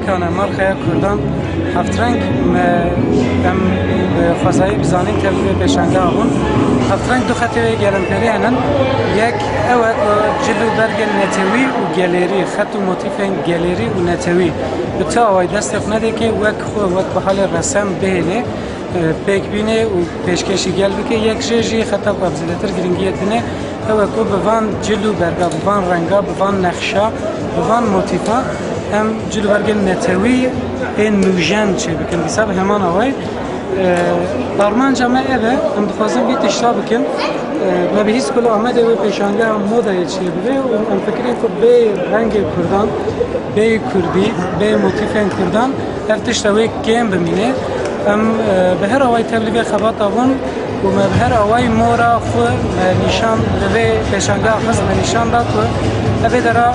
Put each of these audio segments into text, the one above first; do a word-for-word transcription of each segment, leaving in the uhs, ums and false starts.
Kana marxeya Kurdan heft reng me, em bi xwezayî bizanîn tevlî vê pêşangeha bûn. Heft reng du xetê wê gelemperî henin. Yek ew e ku cil û bergên netewî û gelêrî, xet û motîfên gelêrî û netewî bi tu awayî destê xwe nedê ke wek xwe, wek bi halê resem bihêlê, e, pêk bînê û pêşkêşî gel bike. Yek jê jî xeta ku em zêdetir giringiyê dine, ew e ku bi van cil û berga, bi van renga, bi van nexşa, bi van motîfa em cil û bergên netewî ên nûjen çêbikin. Dîsa bi heman awayî, e, armanca me ev e, em dixwazin vî tişta bikin. E, me bihîst ku li Amedê wê pêşangeha modayê çêbibe û em fikirîn ku bê rengê Kurdan, bê Kurdî, bê motîfên Kurdan ev tişta wê kêm bimîne. Em, e, bi her awayî tevlî vê xebata bûn û me bi her awayî mora xwe me nîşan, li vê pêşangeha xist me nîşan da ku ev ê dera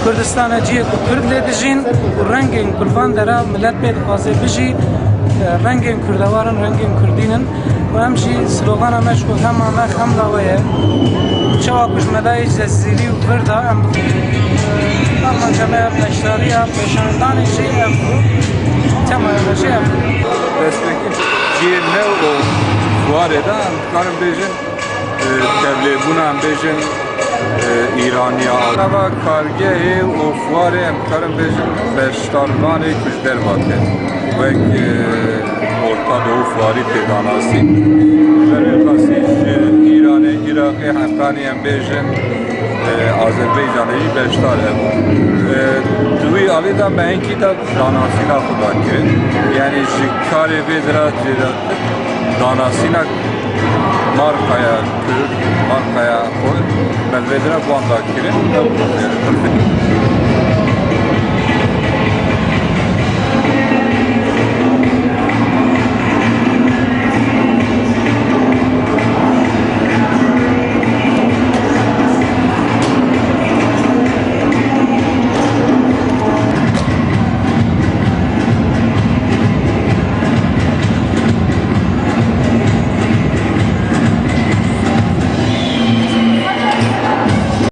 Kurdistan e, cihê ku Kurd lê dijîn û rengên ku li van dera milet pê dixwaze bijî, e, rengên Kurdewar in, rengên Kurdîn in. Û em jî slogana me ji ku hema me xemla we ye. Çawa ku ji melayê Cezîrî û vir de em, e, armanca me ya beşdariya pêşandanê jî ev bû. Temaya me jî ev bû. Destpêkê cihê me û fuarê de em dikarin bêjin, e, tevlêbûna em bêjin, e, Îraniya. Nava kargehê û fuarê em dikarin bêjin beşdarvanê ku ji derve tê. Wek, e, Orta Doğu fuarî tê danasîn. Berê xasî ji Îranê, Iraqê, Heqanî em bêjin, e, Azerbaycanê jî beşdar hebûn. E, di wî alî de me hinkî de danasîna xwe da kirin. Yanî ji karê vê dira cêda danasîna markaya Kurd, markaya xwe, me li vê dira bi wan da kirin.